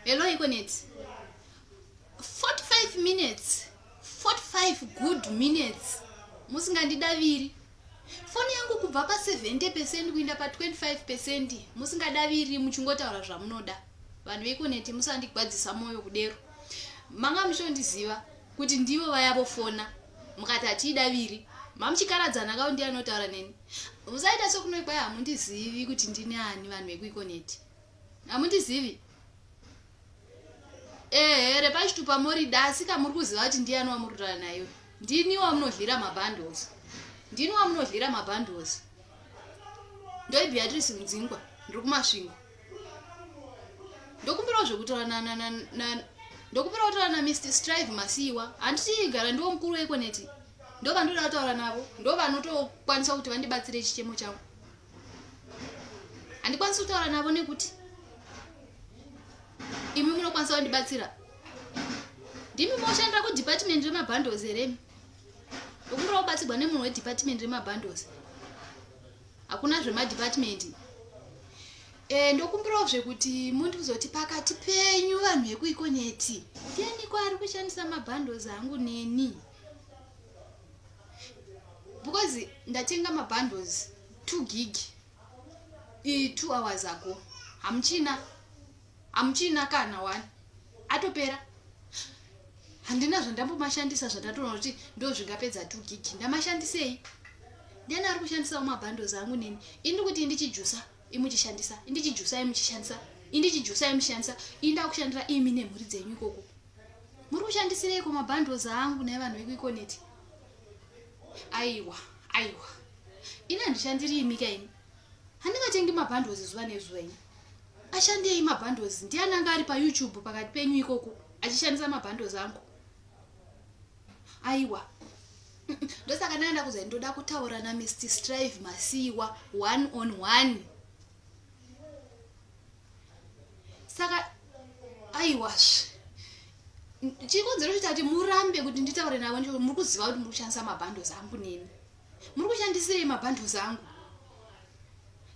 Hello Econet. 45 minutes. 45 good minutes. Musingandidaviri. Foni yangu kubva pa 70% kuinda pa 25% musingadaviri muchingotaura zvamunoda. Vanhu veEconet musandigwadzisa moyo kudero. Manga muchondiziva kuti ndivo vaya vofona mukati hatiidaviri. Mamuchikaradzana kawo ndiye anotaura neni. Musaita sekunoikwai hamundizivi kuti ndini ani vanhu vekuEconet. Hamundizivi? Ehe, repachitupa morida asi ka muri kuziva kuti ndiyani wamuri kutaura naye. Ndini wamunodyira mabundles. Ndini wamunodyira mabundles. Ndoi Beatrice Mudzingwa, ndiri kuMasvingo. Ndokumbirawo zvekutaura na na na na ndokumbirawo kutaura na Mr Strive Masiyiwa. Handiti gara ndiwo mukuru weEconet. Ndo vandoda kutaura navo, ndo vanotokwanisa kuti vandibatsire chichemo changu. Handikwanisi kutaura navo nekuti imi munokwanisa kundibatsira. Ndimi moshandira kudepartment remabundles here imi? Ndokumbira kubatsirwa nemunhu wedepartment remabundles. Hakuna zvemadepartment. E, ndokumbirawo zvekuti mundizoti pakati penyu vanhu vekuikoneti ndianiko ari kushandisa mabundles angu neni? Because ndatenga mabundles 2 gig 2 hours ago. Hamuchina. Hamuchina kana one. Atopera. Handina zvandambomashandisa zvandatoona kuti ndozvingapedza 2 gig. Ndamashandisei? Ndiani ari kushandisawo mabundles angu neni? Ini kuti ndichijusa imuchishandisa, indichijusa imuchishandisa, indichijusa imuchishandisa, ini ndakushandira imi nemhuri dzenyu ikoko. Muri kushandisireiko mabundles angu nevanhu vekuikoneti? Aiwa, aiwa. Ini handishandiri imi ka ini. Handingatengi mabundles zuva nezuva ini. Ashandei mabundles? Ndiani anga ari paYouTube pakati penyu ikoko achishandisa mabundles angu? Aiwa. Ndosaka ndanga ndakuzai ndoda kutaura naMr Strive Masiyiwa one on one. Saka aiwazve chikonzero chitati murambe kuti nditaure navo ndicho muri kuziva kuti muri kushandisa mabundles angu neni. Muri kushandisirei mabundles angu?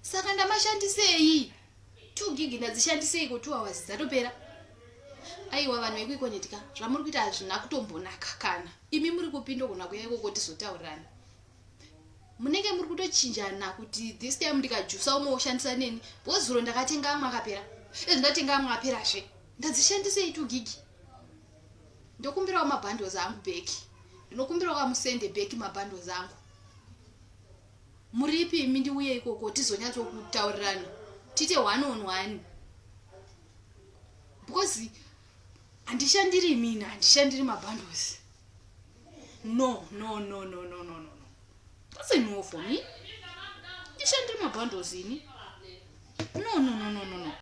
Saka ndamashandisei? 2 gig ndadzishandisei ko 2 hours dzatopera? Aiwa vanhu vekuikoneti ka zvamuri kuita hazvina kutombonaka kana. Imi muri kupi ndogona kuya ikoko tizotaurirana. Munenge muri kutochinjana kuti this time ndikajusa umwe woshandisa neni. Because zuro ndakatenga amwe akapera. Ezvi ndatenga amwe aperazve. Ndadzishandisei 2 gig? Ndokumbirawo mabundles angu back. Ndinokumbirawo kamusende back mabundles angu. Muripi imi ndiuye ikoko tizonyatsokutaurirana. Tiite one on one. Because handishandiri imini, handishandiri mabundles. No, no, no, no, no, no, no. That's a no for me. Ndishandiri mabundles ini. No, no, no, no, no, no.